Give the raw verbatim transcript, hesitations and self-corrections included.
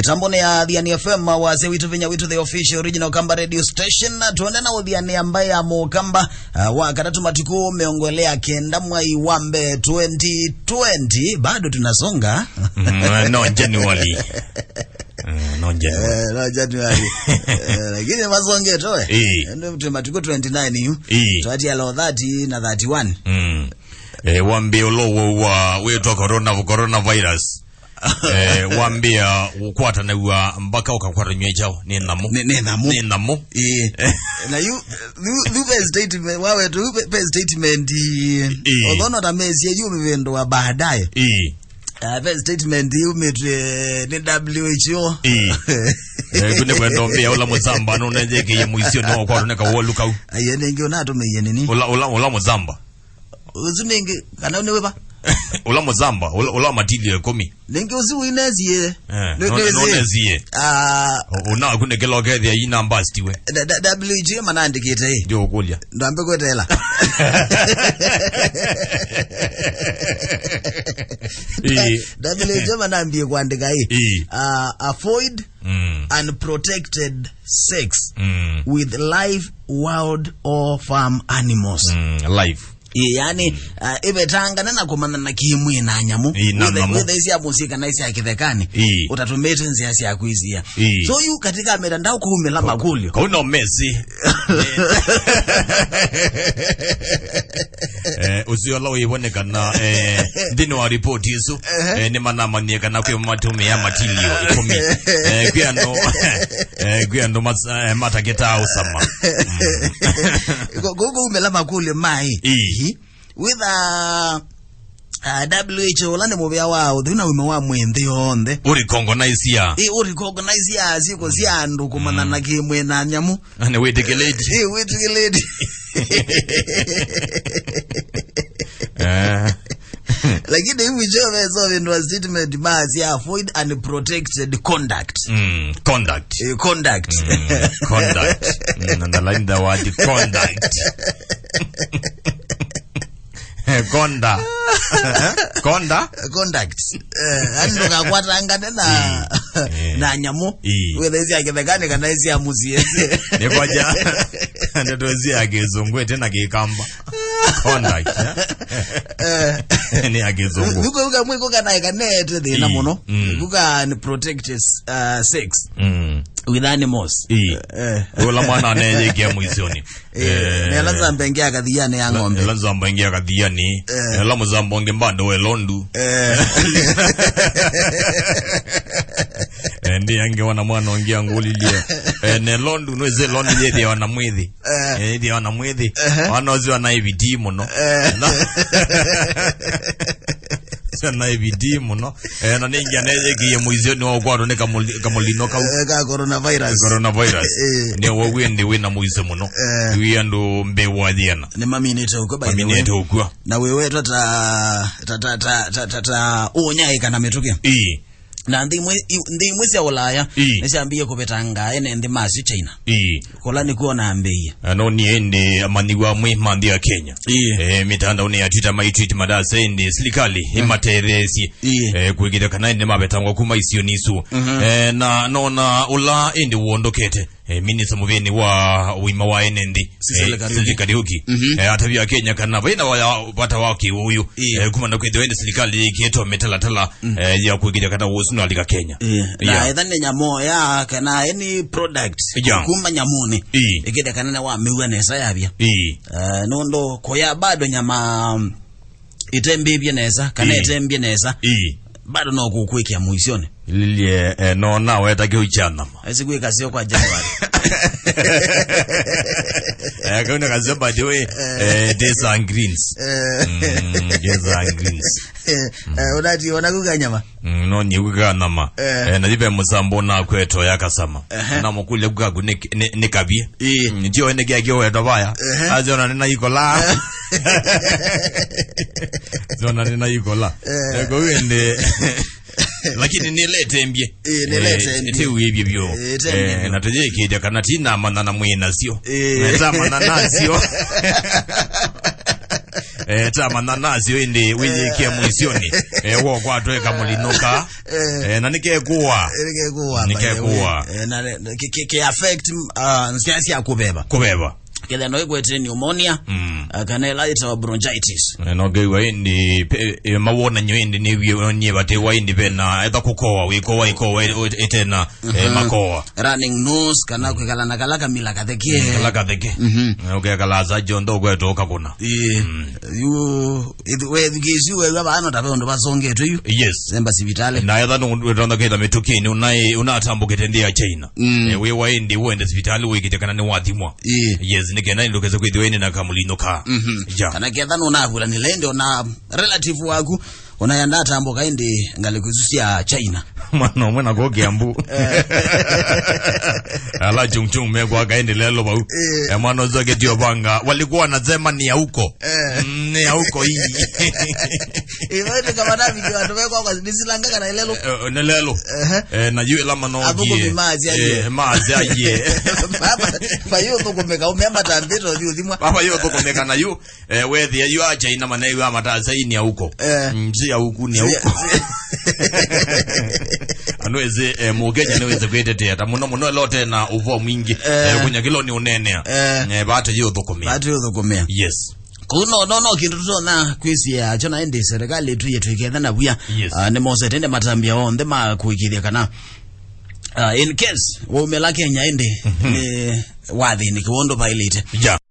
Mitamboni ya Thiani F M, wasya witũ, vinya witũ, the official original Kamba radio station. Na tuende na ũthiani ambaye ya Mũkamba, uh, wa katatũ matukũ mĩongo ĩlĩ ya kenda mwai wa mbee twenty twenty. Bado tunasonga. Mm, no January. Mm, no January. Eh, no January. Eh, lakini masonge tu, eh. Eh. Ndio mtu matukũ twenty-nine yu. Eh. Twati ya lo thirty na thirty-one. Mm. Eh, wambie ũla wa wĩtwa corona, coronavirus. Eh, wambia ũkwatanaw'a mpaka ũkakwatanywa kyaũ nĩ nyamu. Nĩ, nĩ nyamu. Nĩ nyamu. Ĩĩ. Na yu, yu, yu ve statement, wawe tu, ve, ve statement, ĩĩ. Ĩĩ. Although not a mess, yu mĩvĩndo wa baadaye. Ĩĩ. Ah, ve statement yu mĩtwe nĩ W H O. Ĩĩ. Eh, kune kwenda mbia ũla mũzamba nũnenjekeye mũisyo nĩ ũkwatũnĩka wolu kau. Aiye, nĩngĩ ũnatũmĩie nini? Ũla, ũla, ũla mũzamba. Ũsu nĩngĩ, kana nĩ wĩva? Ũla mũzamba, ũla, ũla matilio ĩkũmi. Nĩngĩ ũsu ũinesie. Eh, nĩ, nũ-, nĩwĩsĩ. Nũnesie. Ah. Ũ-, ũnakunĩkĩla ũkethĩa ina mbasti we. Da-, da-, W H O manandĩkĩte ĩ. Ndio ũkũlya. Ndwambe kweteela. Ĩĩ. W H O manambie kũandĩka ĩ. Ĩĩ. Ah, avoid Mm. unprotected sex Mm. with live, wild or farm animals. Mm, live. Ĩĩ, yani, ah, ĩvetangane na kũmanyana kĩmwĩĩ na nyamũ. Ĩĩ, na nyamũ. Wĩthe-, wĩthe isi ya mũsyĩ kana isi ya kĩthekanĩ. Ĩĩ. Ũtatũmĩte nzĩa sya kwĩsia. Ĩĩ. So yu katika mitandao kwaumĩla makũlyo. Kau no mesi. Eh, ũsio ũla ũivonekana, eh, nthĩnĩ wa ripoti ĩsu, eh, nĩmanamanyie kana kwĩ matũmĩa matilio ĩkũmi. Eh, kwĩ andũ, eh, kwĩ andũ mas-, eh, matakĩtaa ũsama. Mm. Ko-, ko-, kwaumĩla makũlyo mai. Ĩĩ. Wĩtha, ah, W H O ũla nĩ mũvĩa wa ũtheu na ũima wa mwĩĩ nthĩ yonthe. Ũrĩ recognize. Ĩ, ũrĩ recognize ya syĩko sya andũ kũmanyana kĩmwĩĩ na nyamũ. Na nĩ wĩtĩkĩlĩtye. Ĩ, wĩtĩkĩlĩtye. Eh. Lakini hivi jo, so vĩndũ wa statement masya avoid unprotected conduct. Mm, conduct. Eh, conduct. Mm, conduct. Mm, underline the word conduct. Eh, konda. Konda? Conduct. Eh, yani ndũkakwatangane na, mm, na nyamũ. Ĩĩ. Wĩthe isi ya kĩthekanĩ kana isi ya mũsyĩ. Nĩ kwaja. Ndeto isi ya kĩsũngũ ĩte na kĩkamba. Conduct, eh? Eh. Nĩ ya kĩsũngũ. Nuko uka mwiko kana ĩkanete thĩna mũno. Mm. Kuka ni protect, uh, sex, mm, with animals. Ĩĩ. Eh. Ũla mwana aneyĩkia mũisyonĩ. Eh, eh, nela nzamba ĩngĩ ya kathianĩ ya ng'ombe. Nela nzamba ĩngĩ ya kathianĩ. Eh. Nela mũzamba ũngĩ mbando we londu. Eh. Eh, ndi angĩ wana mwana ũngĩ angũlilye. Eh, ne londu, nwĩsĩ londu yĩthĩawa na mwĩthĩ. Eh. Eh, yĩthĩawa na mwĩthĩ. Ehe. Wana ũsu ana I V D mũno. Eh. Na Sena I V D mũno. Eh, na nĩngĩ aneyĩkie mũisyo nĩ ũkwatwa nĩ kamũli-, kamũlino kau. Eh, ka coronavirus. Coronavirus. Eh. Nĩ waw'e ndi wĩna mũisyo mũno. Eh. Wĩ andũ mbee wa thiana. Nĩ maminĩte ũkw'o, by the way. Maminĩte ũkw'o. Na wĩ wetwa ta, ta, ta ũnyaĩka na mĩtũkĩ. Ĩĩ. Na nthĩ imwe, i-, nthĩ imwe sya Ulaya, ĩĩ, nĩsyambĩĩe kũvetanga ene nthĩ masyo China. Ĩĩ. Kũla nĩkw'o nambĩĩe. Na no niĩ ĩndĩ amanyĩw'a amwe ma nthĩ ya Kenya. Ĩĩ. Eh, mitandaoni ya Twitter maitwiti madase ĩndĩ silikalĩ, mm, ĩmatetheesye, ĩĩ, eh, kũĩkĩĩthya kana ĩndĩ mavetangwa kuma isionĩ isu. Mhm. Eh, na nona ũla ĩndĩ wondokete, eh, minista mũvĩnĩ wa ũima wa ene nthĩ, Cecily, eh, Kariuki. Cecily Kariuki. Mhm. Eh, atavya Kenya kana vaina wa, vata wa kĩwũyũ, ĩĩ, eh, kumana kwĩthĩwa ĩndĩ silikalĩ yĩkĩĩtwe mĩtalatala, mm, eh, ya kũĩkĩĩthya kana ũsu nĩwalika Kenya. Ĩĩ. Na yeah, etha nĩ nyamũ ya kana any product, yeah, kuma nyamũnĩ, ĩĩ, ĩkĩtheka nene wamĩua nesa yavya. Ĩĩ. Eh, nũndũ kũya bado nyama, mm, ĩtembĩvye nesa, kana, ĩĩ, ĩtembie nesa, ĩĩ, bado no kũkwĩkĩa mũisyonĩ. Lilie, eh, no naweta kĩu kya nyama. Esi kwĩka sio kwa January. Eh, kauna kasio, by the way, eh, eh, days are greens. Eh. Mm, days are greens. Eh, eh, ũnati, ona kuka nyama. Mm, no nyie kuka nyama. Eh. Eh, na thive mũsambo na kweto ya kasama. Ehe. Na mũkũlya kuka ku nĩ, nĩ, nĩ kavie. Ĩĩ. Mm, ndio ene kia kio weto vaya. Ehe. Aziona nĩ na ikola. Eh. Ziona nĩ na ikola. Eh. Eh, kwa hiyo ende. Lakini nĩletembie. Ĩĩ, nĩletembie. Eh, ĩtĩwĩvye vyũ. Ĩĩ, ĩtembie. Eh, na tũyĩkĩĩthya kana ti na manana mwĩ nasyo. Ĩĩ. Neta manana nasyo. Eh, ta mananasi ĩndĩ wĩyĩkie mũisyonĩ. Eh, wo kwatweka mũlinũka. Eh, na nĩkekũa. Eh, nĩkekũa, by the way. Nĩkekũa. Eh, na, na, ki, ki, ki affect, uh, nzĩa sya kũveva. Kũveva. Kethĩa no ĩkwete pneumonia, mm, uh, kana ĩla yĩtawa bronchitis. Eh, no ngeiwa ĩndĩ, pe, eh, mawonany'o ĩndĩ nĩwie nyie vatĩwa ĩndĩ vena etha kũkoa, wĩkoa, ĩkoa, ĩ, ĩ, ĩtena, eh, mhm, makoa. Running nose, kana kwĩkala na kala kamila katheke. Mm, kala katheke. Mhm. Eh, ũkekala asa kyonthe ũkwetwa ũkakũna. Ĩĩ. Mm. Yu, ithu-, wethukĩĩsyu wew'a vano ta ve ũndũ vasongetwe yu. Yes. Semba sivitali. Na etha nũndũ wĩtonda kĩta mĩtũkĩnĩ, ũnaĩ-, ũnatambũkĩte nthĩ ya China. Mm. Eh, wĩwa ĩndĩ ũende sivitali wĩkĩte kana nĩwathimwa. Ĩĩ. Yes, nĩ kenda ndũkese kwĩthĩwa ĩndĩ na kamũlinũka. Mhm. Ya. Kana ketha nũnavulanĩla ĩndĩ ona relative waku, ona yanda atambũka ĩndĩ ngalĩko isu sya China. Mwana ũmwe na kũkĩa mbu. Eh. Ala chungchung mekwaka ĩndĩ lelo vau. Eh. Eh, mwana ũsu akĩtio vanga. Walikuwa wanasema ni ya huko. Eh. Mm, ni ya huko hii. Ĩno nĩ kama David wandũ mekwakwa, nĩsilanga kana ĩlelo. Eh, eh, nĩ lelo. Ehe. Eh, na yu ĩla manogie. Athũkũmi maasya ye. Eh, maasya ye. Baba, mayũthũkũmĩka, ũmea matambĩte ũthiũthimwa. Baba yũthũkũmĩka na yu. Eh, wethĩa yu acha ina manaiwa matasa ini ya huko. Eh. Mm, si ya huku, ni ya huko. Anweze, eh, Mũkenya nĩweze kwĩtetea. Ta mũno mũno ĩla ũte na ũvoo mwingĩ. Eh. Eh, kunya kĩlo nĩ ũnenea. Eh. Eh, vate yũthũkũmĩa. Vate yũthũkũmĩa. Yes. Kũu no, no, no kĩndũ tũtonya kwĩsĩa kyo na ĩndĩ serikali ĩtwĩe twĩketha na via. Yes. Ah, nĩmosete ĩndĩ matambya onthe ma kũĩkĩĩthya kana, ah, in case waumĩla Kenya ĩndĩ, mhm, nĩ wathĩnĩkĩwa ũndũ vaĩlĩte. Yeah.